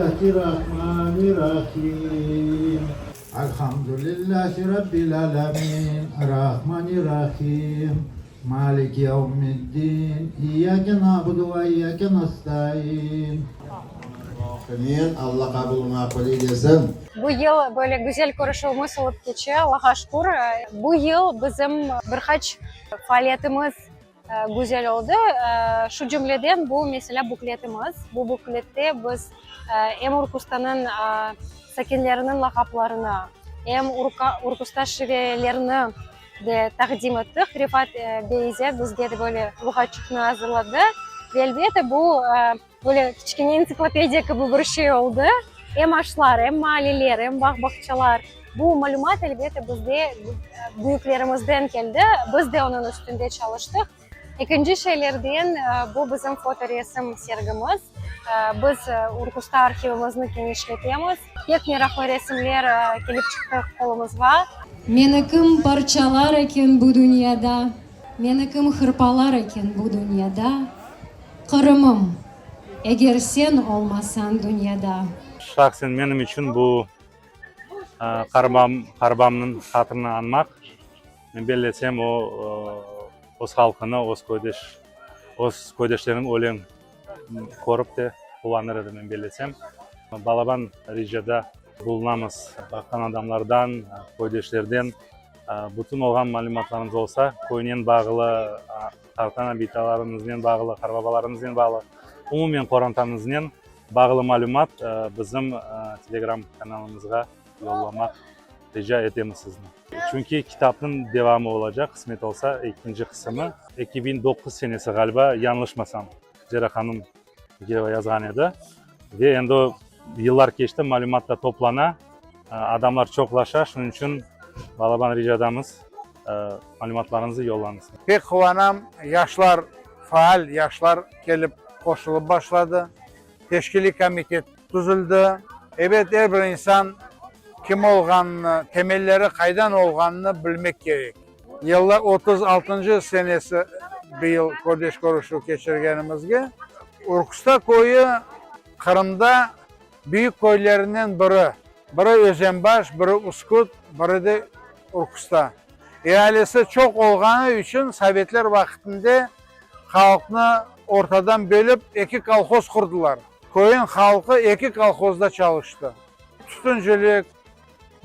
Bismillahir Rahmanir Rahim. Elhamdülillahi Rabbil alemin. Rahmanir Rahim. Maliki yevmiddin. İyyake na'budu ve iyyake nestaîn. Amin. Alla qabul maqbul eylesin. Bu yıl böyle güzel körüşüvimiz olıp keçe, Allağa şükür. Bu yıl bizim bir qaç faaliyetimiz güzel oldı. Şu cümleden bu, meselâ, bukletimiz. Bu buklette biz em Urkustanıñ sakinleriniñ lağaplarını, em Urkusta şivelerini de taqdim ettik. Refat bey İzzet bizge de böyle luğatçıqnı azırladı. Ve elbette bu böyle kiçkene entsiklopediya kibi bir şey oldı. Em aşlar, em maaleler, em bağ-bağçalar. Bu malümat, elbette, bizde büyüklerimizden keldi. Biz de onıñ üstünde çalıştıq. Ekinci şeylerden, bu bizim fotoresim sergimiz. Biz Urkusta arhivimizni kenişletemiz. Pek meraqlı resimler kelip çıqtı qolumızğa. Meni kim parçalar eken bu dünyada, Meni kim hırpalar eken bu dünyada, Qırımım, eger sen olmasañ dünyada. Şahsen menim içün bu qarbam, qarbamnıñ hatırını añmaq. Men bellesem, o, öz halqını, öz köydeş, öz köydeşleriniñ ölen körip de quvanır edi, men bellesem. Balaban ricada bulunamız, baqqan adamlardan, köydeşlerden bütün olğan malümatlarıñız olsa, köynen bağlı, qartana, bitalarıñıznen bağlı, qarbabalarıñıznen bağlı, umumen qorantañıznen bağlı malümat bizim Telegram kanalımızğa yollamaq rica etemiz sizni. Çünki kitapnıñ devamı olacaq, qısmet olsa, ekinci qısımı 2009 senesi ğaliba, yañlışmasam, Zera hanım Bekirova yazğan edi. Ve endi yıllar keçti, malümat da toplana, adamlar çoqlaşa, şunıñ içün balaban ricadamız, malümatlarıñızı yollañız. Pek quvanam, yaşlar, faal yaşlar kelip qoşulıp başladı. Teşkiliy komitet tüzüldi. Ebet, er bir insan kim olğanını, temelleri qaydan olğanını bilmek kerek. Yılda otuz altıncı senesi bıyıl kördeş körüşüv keçirgenimizge. Urkusta köyü Qırımda büyük köylerinden biri. Biri Özenbaş, biri Uskut, biri de Urkusta. Ealisi çoq olğanı içün sovetler vaqtında halqnı ortadan bölip eki kolhoz qurdılar. Köyün halqı eki kolhozda çalıştı. Tütüncilik,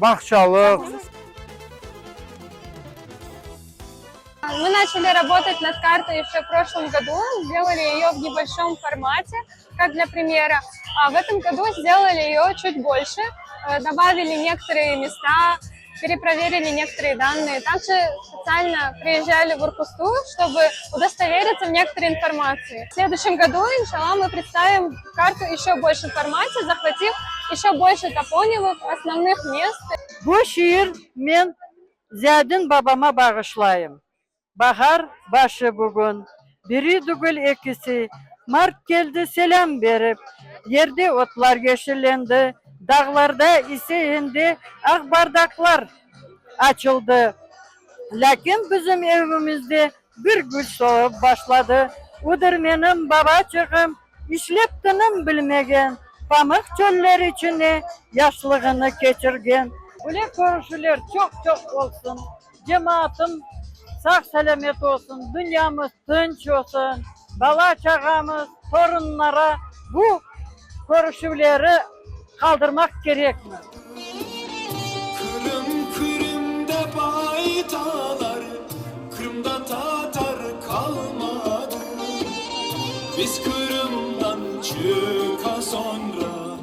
bağçalıq. Мы начали работать над картой еще в прошлом году, сделали ее в небольшом формате, как для примера. А в этом году сделали ее чуть больше, добавили некоторые места, перепроверили некоторые данные. Также специально приезжали в Уркусту, чтобы удостовериться в некоторой информации. В следующем году, иншалла, мы представим карту еще в большем формате, захватив еще больше топонимов основных мест. Bu şiir men Ziyadin babama bağışlayım. Bahar başı bugün, biri dügül ekisi, Mart keldi selâm berip. Yerde otlar yeşillendi, Dağlarda ise endi aq bardaqlar açıldı. Lâkin bizim evimizde bir gül solıp başladı, Udır menim babaçığım, işlep tınım bilmegen, Pamıq çöller içine yaşlığını keçirgen. Böyle körüşüler çoq-çoq olsun. Cemaatım sağ-selâmet olsun, dünyamız tınç olsun, bala-çağamız, torunlara bu körüşüvleri qaldırmaq kerekmiz. Qırım, Qırım dep aytalar, Qırımda tatar qalmadı. Biz Qırımdan çıqqan soñra,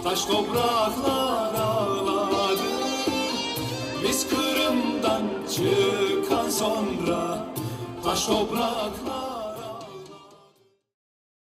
Taş topraqlar ağladı. Biz Qırımdan çıqqan soñra, Taş topraqlar.